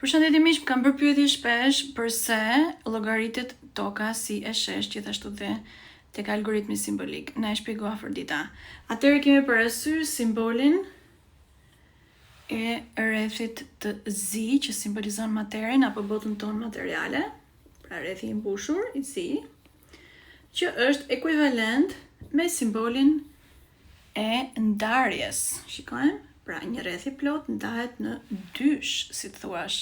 Përshëndetje miq, më kanë bërë pyetje shpesh përse llogaritet toka si e sheshtë gjithashtu dhe tek algoritmi simbolik. Na e shpjego Afërdita. Atëherë kemi parasysh simbolin e rrethit të zi që simbolizon materien apo botën tonë materiale, pra rrethi i mbushur i zi, që është ekuivalent me simbolin e ndarjes. Shikojmë, pra një rreth i plotë ndahet në dysh, si të thuash.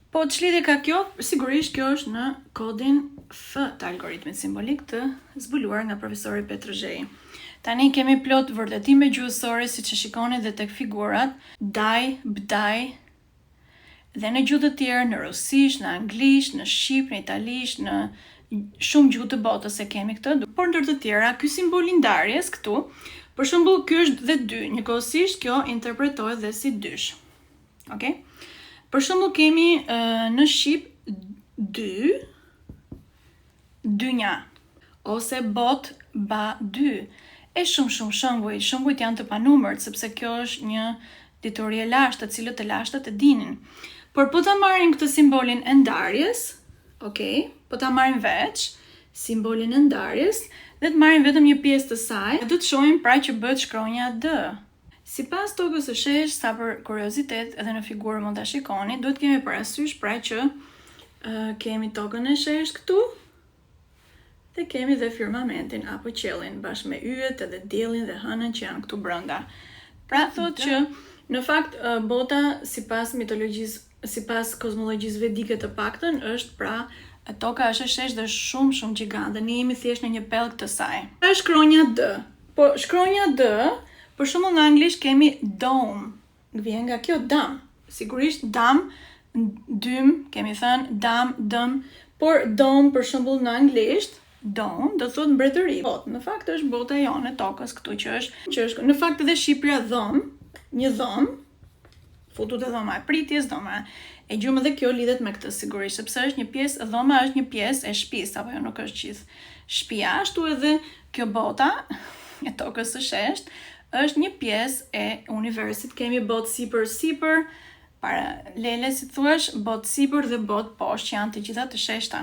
Po ç'lidhje ka kjo? Sigurisht kjo është në kodin F të algoritmit simbolik të zbuluar nga profesori Petro Zheji. Tani kemi plot vërtetime gjuhësore siç e shikoni dhe tek figurat, daj, bdaj, dhe në gjuhë të tjera, në rusisht, në anglisht, në shqip, në italisht, në shumë gjuhë të botës e kemi këtë, por ndër të tjera, ky simbol i ndarjes këtu, për shembull, ky është dhe dy, njëkohësisht kjo interpretohet dhe si dysh. Okej? Për shembull kemi në shqip dy, dynja, ose bot ba dy, e shumë shumë shembuj, shembujt janë të panumërt, sepse kjo është një dituri e lashtë, të cilët të lashtët e dinin. Por po ta marrim këtë simbolin e ndarjes, ok, po ta marrim veç, simbolin e ndarjes, dhe të marrim vetëm një pjesë të saj, do të shohim pra që bëhet shkronja D. Sipas tokës së sheshtë, sa për kuriozitet, edhe në figurë mund ta shikoni, duhet kemi parasysh pra që kemi tokën e sheshtë këtu dhe kemi dhe firmamentin apo qiellin bashkë me yjet edhe diellin dhe hënën që janë këtu brenda. Pra thotë që në fakt bota sipas mitologjisë, sipas kozmologjisë vedike të paktën është pra toka është e sheshtë dhe shumë shumë gjigante. Ne jemi thjesht në një pellg të saj. Është shkronja D. Po shkronja D, për shembull në anglisht kemi dome, vjen nga kjo dam. Sigurisht dam, dym, kemi thënë dam, dëm, por dome për shembull në anglisht dome do thotë mbretëri. Botë, në fakt është bota jonë e tokës këtu që është, që është në fakt edhe shqipja dhomë, një dhomë, futu te dhoma e pritjes, dhoma e gjumit dhe kjo lidhet me këtë sigurisht, sepse është një pjesë, dhoma është një pjesë e shtëpisë, apo jo nuk është gjithë shtëpia, ashtu edhe kjo bota e tokës së sheshtë është një pjesë e universit. Kemi botë sipër sipër, paralele si thuash, botë sipër dhe botë poshtë që janë të gjitha të sheshta.